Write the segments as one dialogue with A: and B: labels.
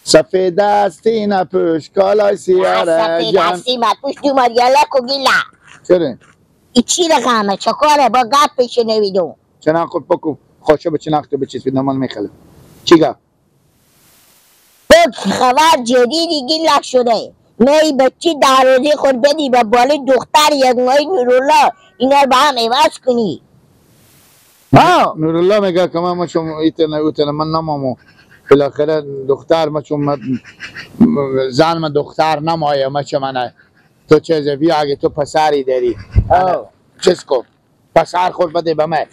A: سفید دستی نپوش کالای سیاره
B: سفید دستی مپوش دومار یلا کو گیلا.
A: چرا؟
B: ای چی رقمه چکاره با گپ پیش نمیدون.
A: چنان خود بکو خوشه به چناخت به چیز نمال میخله. چی گفت؟
B: بک خبر جدیدی گیلک شده. می بچی دروازه خود بدی به بالای دختر یک مای نورالله اینا رو با هم عوض کنی.
A: نورالله میگه که من چون ایتنه اوتنه من نمامو بالاخره دختر ما چون زن من دختر نمایه ما چه منه تو چه بیا اگه تو پسری داری چیز کن پسر خود بده به من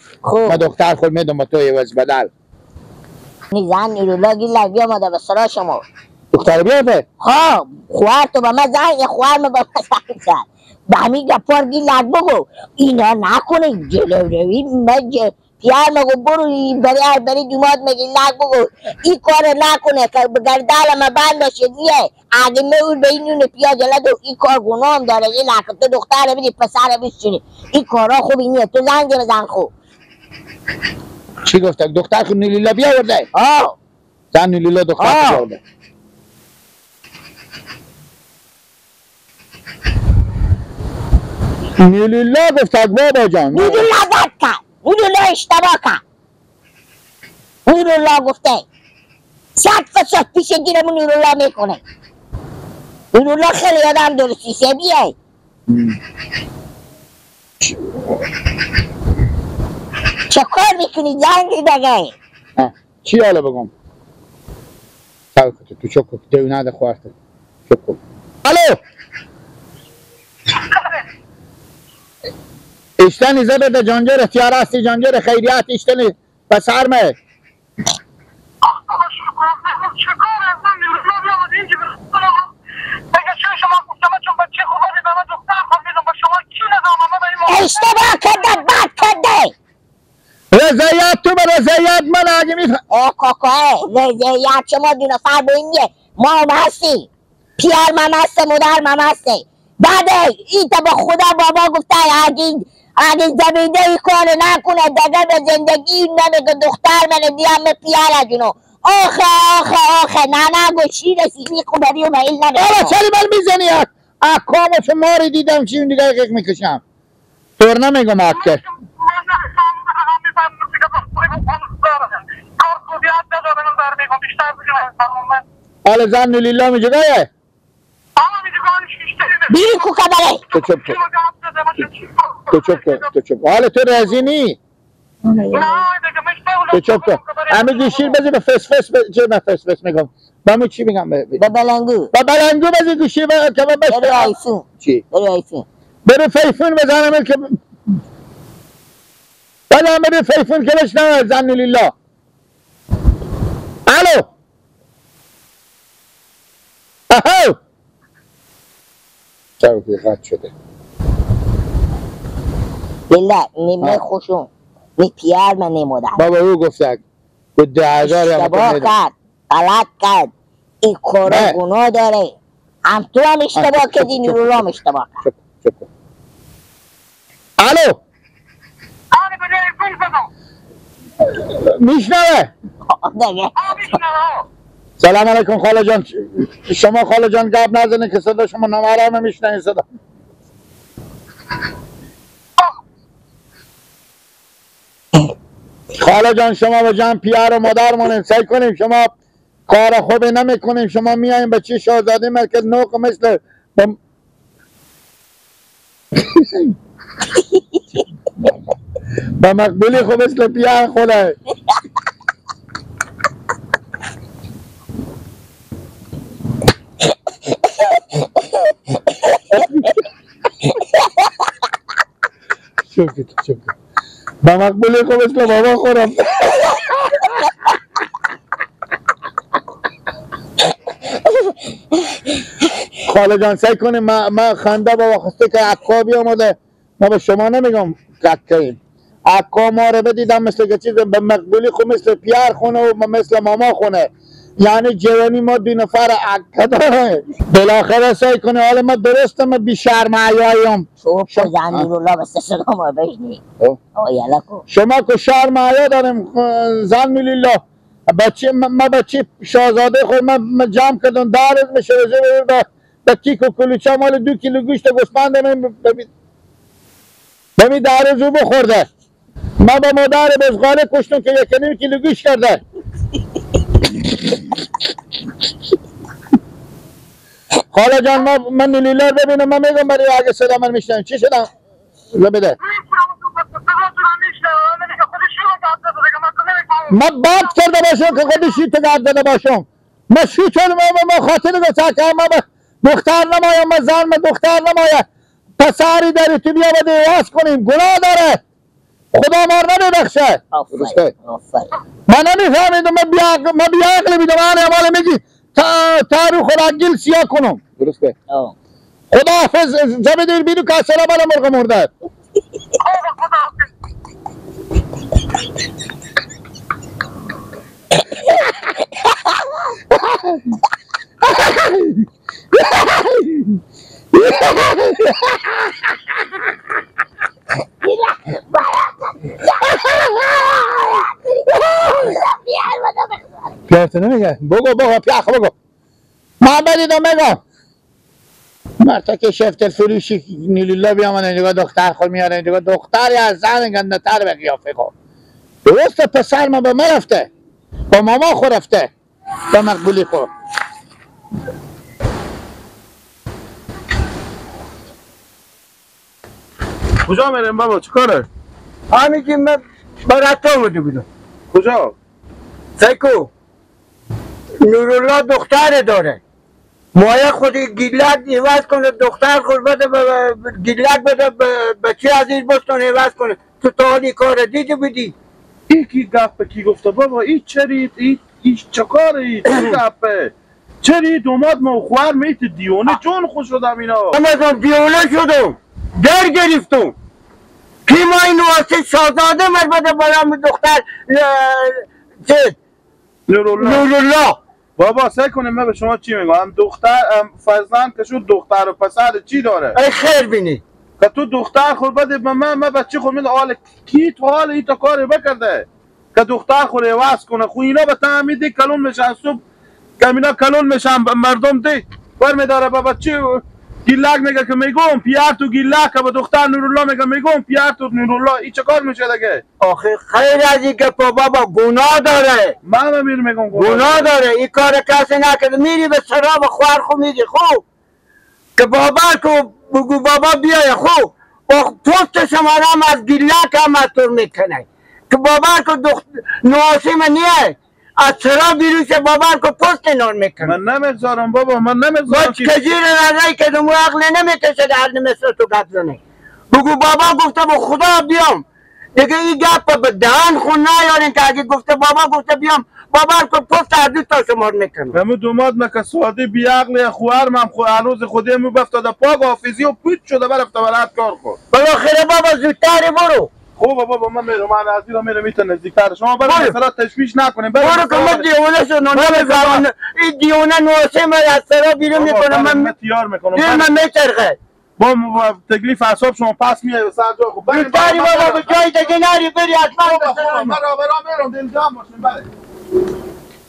A: من دختر خود میدم به تو عوض بدل.
B: زن نورالله گیلک بیا ماده به سرا شما
A: دختر بیاده؟
B: ها خوار تو به من زنگ خوار من به من زنگ زد به همین گپار گیلک بگو اینا نکنه جلو روی من پیار مگو برو برای برای دوماد مگی لک بگو این کار نکنه که گردال ما بند باشه دیگه اگه میور به این نون پیاز دو این کار گناه هم داره این لک تو دختر بدی پسر بشینی این کارا خوبی نیه تو زنگ بزن خوب.
A: چی گفت؟ دختر خود نیلیلا بیاورده؟
B: آه
A: زن نیلیلا دختر خود بیاورده. نیلیلا گفت بابا جان
B: نیلیلا بد کرد نورالله اشتباه کرد. نورالله گفته 100 فساد پیش گیرمون نورالله میکنه. نورالله خیلی آدم درستی سبیه. چه کار میکنی زنگ دیگه؟
A: چی حالا بگم؟ تو چک کن دیو نده خواهرت چک کن. الو اشتنی زده جانجر اختیار هستی جانجر خیریت اشتنی پسر مه
B: اشتباه کرده بد کرده.
A: رضایت تو به رضایت من اگه میفهم
B: او کاکاه رضایت شما دو نفر با این ما هم هستی پیار من هسته مادر من هسته بعد این تا با خدا بابا گفته اگه زمینده ای کار نکنه دیگه به زندگی نمیگه دختر من دیام پیار از اونو آخه آخه آخه نه نه گوشی رسیدی خوبری و میل نمیگه.
A: آره چلی بر میزنی اکامو چه ماری دیدم چی اون دیگه قیق میکشم طور نمیگم اکه حالا زن لیلا میگه گایه
B: بیری کو کبره
A: تو چپ کن تو چپ کن تو چپ. حالا تو راضی نی تو چپ کن همه گوشیر بزن به فس فس چه من فس فس میگم با من چی میگم
B: به بلنگو
A: به بلنگو بزن گوشیر که من بش
B: برو آیفون
A: چی
B: برو آیفون
A: برو فیفون بزنم که بزنم برو فیفون که بشنم زن لیلا. الو اهو چرا قطع شده؟
B: لیلا نیمه خوشون نی پیار من نمودم
A: بابا او گفت که 10,000
B: اشتباه کرد غلط کرد این کارا گناه داره هم تو هم اشتباه کردی نورالله هم اشتباه کرد.
A: الو میشنوه؟ سلام علیکم خاله جان. شما خاله جان گپ نزنید که صدا شما نامرام میشنوید صدا. خاله جان شما با جان پیار و مادر مونیم سعی کنیم شما کار خوبی نمیکنیم شما میاییم به چی شاهزاده مرکز نوق مثل با مقبولی خوب مثل پیار خوله. شکر شکر با مقبولی خوب مثل بابا خورم. خاله جان سعی کنیم ما خنده بابا خواسته که عکا بیامده ما به شما نمیگم عکاییم عکا ما رو بدیدم مثل که چیز به مقبولی خو مثل پیار خونه و مثل ماما خونه یعنی جوانی ما دو نفر عکا داره بالاخره سعی کنه. حالا ما درستم ما بی شرم حیایم شما که شرم حیا داریم زن لله بچه ما بچه شاهزاده خود من جمع کردم دارز میشه به کیک و کلوچه مال 2 کیلو گوشت گوسفند من بمی دارز او بخورده. من با مادر بزغاله کشتم که 1.5 کیلو گوشت کرده. خاله جان من نیلولر ببینم من میگم برای اگه صدا من میشنم چی شدم بده. من بد کرده باشم که خودشی تو گرد زده باشم. من شو چون من خاطر گفت که من دختر نمایم، من زن من دختر نمایم. پسری داری تو بیا بده عوض کنیم، گناه داره، خدا ما رو نمیبخشه. من نمیفهمیدم، من بیعقل بیدم. من امال میگی تا رو خدا سیاه کنم. درسته. خدا حافظ زمین بیدو که اصلا بالا مرغ مرده. پیارتو نمیگه بگو بگو پیاخ بگو محمد ایدو میگم مرتا که شفتر فروشی نیلولا بیامنه دیگه دختر خود میاره دیگه دختری از زن گنده تر به قیافه خود. درسته پسر ما به من رفته، با ماما خود رفته، با مقبولی خود.
C: کجا میریم بابا؟ چیکاره؟
D: همین که من برای تو آمده بودم.
C: کجا؟
D: سیکو نورالله دختر داره، مایه خود گیلک عوض کنه، دختر خود بده گیلک بده بچه عزیز بستون عوض کنه. تو تا حالی کار دیده بودی؟
C: ای کی گپه کی گفته بابا؟ ای چرید ای چکاره ای چی گپه؟ چرید اومد ما خوار میت دیونه جون خوش شدم اینا.
D: من دیونه شدم، در گرفتم کی ما این واسه شاهزاده مر بده برام دختر چه نورالله.
C: بابا سعی کنیم من به شما چی میگم، هم دختر هم فرزند که شد دختر و پسر چی داره؟
D: ای خیر بینی
C: که تو دختر خود بده به من، من بچه خود میده. حال کی تو حال این تا کاری بکرده که دختر خود عوض کنه؟ خو اینا به تعمیدی کلون میشن صبح که اینا کلون میشن مردم دی برمیداره به بچه گیلک میگه که میگم پیار تو گیلک، به دختر نورالله میگه میگم پیار تو نورالله. این چه کار میشه دیگه؟
D: آخه خیر از این گپا بابا گناه داره.
C: من میرم میگم
D: گناه داره، این کار کسی نکرده. میری به سراب خوار خو میری خو که بابا کو بگو بابا بیای خو پشت شما هم از گیلک هم از تو میکنه که بابا کو دختر نواسه من نیه از سرا بیرون شه بابا کو پشت نور میکنه.
C: من نمیذارم بابا، من نمیذارم.
D: باش کجیر نظری که دمو عقل نمیکشه در مثل تو گپ زنه. بگو بابا گفته با خدا بیام دیگه، این گپ به دهن خون نیارین که اگه گفته بابا گفته بیام بابا کو پشت هر دو تا شمار میکنه.
C: همون دوماد مکه ساده بیعقل خوار من خو هنوز خودی مو بفتاده پاک حافظی و پیچ شده برفته برات کار کن.
D: بالاخره بابا زودتر برو.
C: خوبه بابا من میرم، من از اینو میرم میتونم نزدیکتر شما برای مثلا تشویش نکنیم.
D: برو که من دیوانه شدم، نمیفهمم این دیوانه نواسه من از سرا بیرون میکنه. من
C: تیار میکنم،
D: دل من میچرخه
C: با تکلیف اعصاب شما پس میای به سر جای خوب.
D: بری بابا به جای دیگه نری، بری حتما.
C: من راه میرم، دل جمع باشیم. بله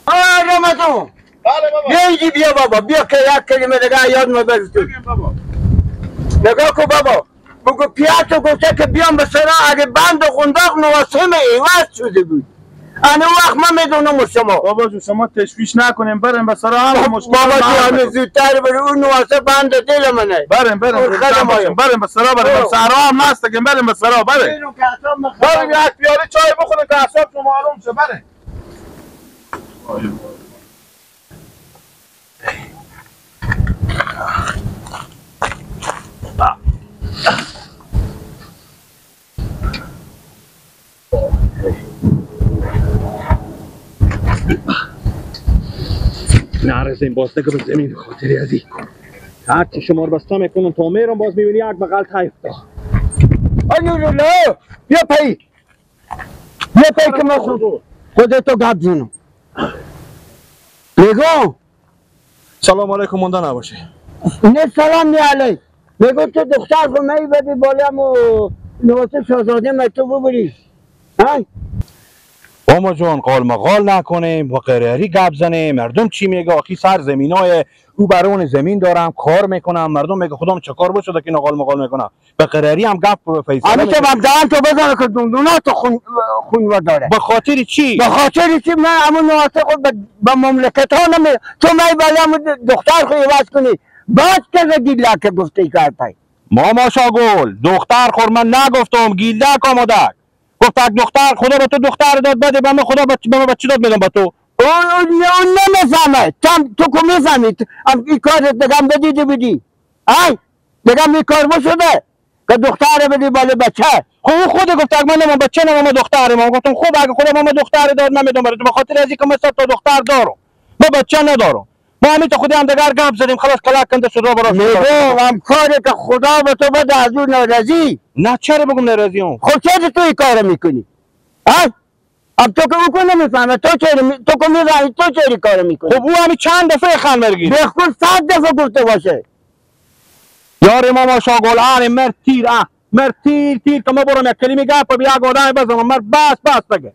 D: آه رمضان.
C: بله بابا
D: بیا اینجا، بیا بابا بیا که یک کلمه دیگه یاد ما برسید. نگاه کن بابا، بگو پیاتو گفته که بیام به سرا اگه بند و قنداق نواسه من عوض شده بود. انا وقت من میدونم شما.
C: بابا جو شما تشویش نکنیم، بریم به سرا هم مشکل.
D: بابا جو همه زودتر بریم، اون نواسه بند دل منه.
C: بریم بریم بریم به سرا، بریم به سرا هم هست که بریم به سرا، بریم. بریم یک پیاله چای بخوریم که اعصاب شما آروم شه. بریم.
E: نرسیم باز دیگه به زمین خاطری از این هرچی شما رو بسته میکنم تا میرم باز میبینی یک بغل تایف دا.
D: آی نورالله بیا پی، بیا پی که من خودتو گپ زنم. میگم
E: سلام علیکم مونده نباشه.
D: نه سلام نه علیک. میگم تو دختر خو می بدی بالام و نواسه شاهزاده من تو ببری. ها؟
E: ماما جان قال مقال نکنیم و قراری گپ زنیم. مردم چی میگه؟ آخی سر زمینای او برون زمین دارم کار میکنم، مردم میگه خودم چه کار باشه که قال مقال میکنم. به قراری هم گپ فیصله
D: همین که دهن تو بزنه که دندونا تو خون خون داره.
E: به خاطر چی؟
D: به خاطر چی؟ من همون نواسه خود به مملکت ها نمی تو می باید دختر خو عوض کنی بعد که گیلک گفته کار پای
E: ماما شاگل دختر خور من نگفتم گیلک آماده گفت اک دختر خدا به تو دختر داد بده به من، خدا به من بچه داد میدم به تو.
D: اون نمیفهمه. تو که میفهمی این کار دیگه بدیدی بدی ای دیگه این کار بشده که دختر بدی بالا بچه.
E: خب اون خود گفت اگه من نمام بچه نمام دختر ما. گفتم خب اگه خدا ما دختر داد من میدم برای تو، به خاطر از اینکه من تا دختر دارم ما بچه ندارم. ما همین تا خودی هم دگر گپ زدیم خلاص کلاک کنده شد را براش.
D: میگم هم کاری که خدا به تو بده از اون ناراضی.
E: نه چرا بگم ناراضیم؟
D: خب چرا تو این کارو میکنی؟ ها؟ اب تو که او نمیفهمه، تو چرا تو که میفهمی تو چرا کارو میکنی؟
E: خب او همین چند دفعه خان مرگی
D: بخون 100 دفعه گفته باشه.
E: یار ماما شاگل آن مر تیر مر تیر تیر که ما برم یک کلمه گپ بیا گودای بزنم مر بس بس بگه.